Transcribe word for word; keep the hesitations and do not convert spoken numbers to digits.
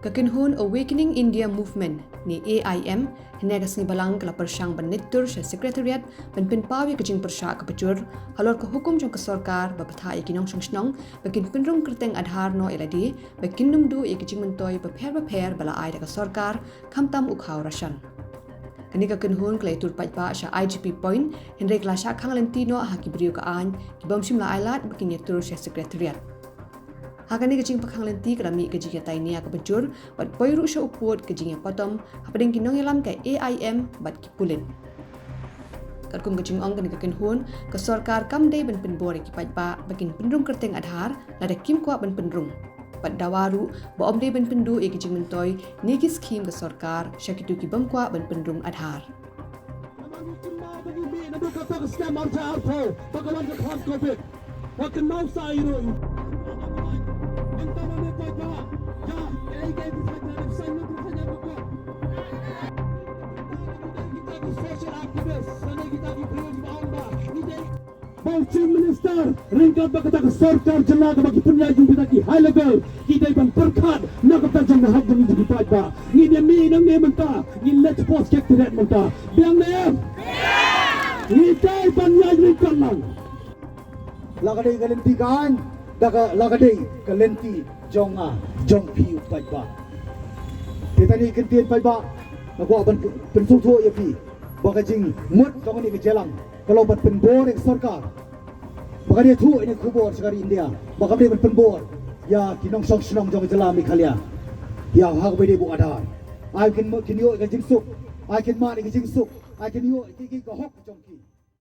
Ka kynhun Awakening India Movement ne A I M hynne ka sngi Balang ka la pyrshang ban leit tur sha Secretariat ban pynpaw ïa ka jingpyrshah kaba jur halor ka hukum jong ka sorkar ba bthah ïa ki nongshong shnong ba kin pynrung kyrteng Aadhaar noh ïa lade ba kin nym duh ïa ki jingmyntoi bapher bapher ba la ai da ka sorkar, khamtam u khaw ration. Kane ka kynhun ka la ïatur paidbah sha I G P Point hynrei ka la shah khang lynti noh ha ki briew ka aiñ ki bym shym la ailad ba kin ïatur sha Secretariat. Ha kane ka jingpyrshang lynti ka la mih ka jingïatai nia kaba jur bad poi ruh sha u pud ka jingïapatom hapdeng ki nongïalam ka A I M bad ki pulit. Katkum ka jingong kane ka kynhun, ka sorkar kam dei ban pynbor ïa ki paidbah ba kin pynrung kyrteng Aadhaar lada kim kwah ban pynrung, bad dawa ruh ba ym dei ban pynduh ïa ki jingmyntoi ne ki skhim ka sorkar sha kito ki bym kwah ban pynrung Aadhaar. Ba u Chief Minister ryngkat bad kata ka sorkar jylla kaba ki pynïaid jong kita ki high level ki dei ban pyrkhat na ka bynta jong ka hok jong ngi ki paidbah. Ngin ïa mih nangne mynta, ngin leit pos kek tiret mynta. Biang ne em? Ngi dei ban ïaid ryngkat lang. La ka dei ka lynti ka aiñ, da ka la ka dei ka lynti jong nga, jong phi u paidbah. Te tang ïa ka ktien paidbah nga kwah ban pynsngewthuh ïa phi ba ka jingmut jong kane ka jingïalang ka long ban pynbor ïa ka sorkar ba kan ïathuh ïa ka khubor sha ka ri India ba kam dei ban pynbor ïa ki nongshong shnong jong ka jylla Meghalaya ïa ha kaba ïadei bad u Aadhaar. Ai kin mut kin ïoh ïa ka jingsuk, ai kin mad ïa ka jingsuk, ai kin ïoh ïa ki, ki ka hok jong ki.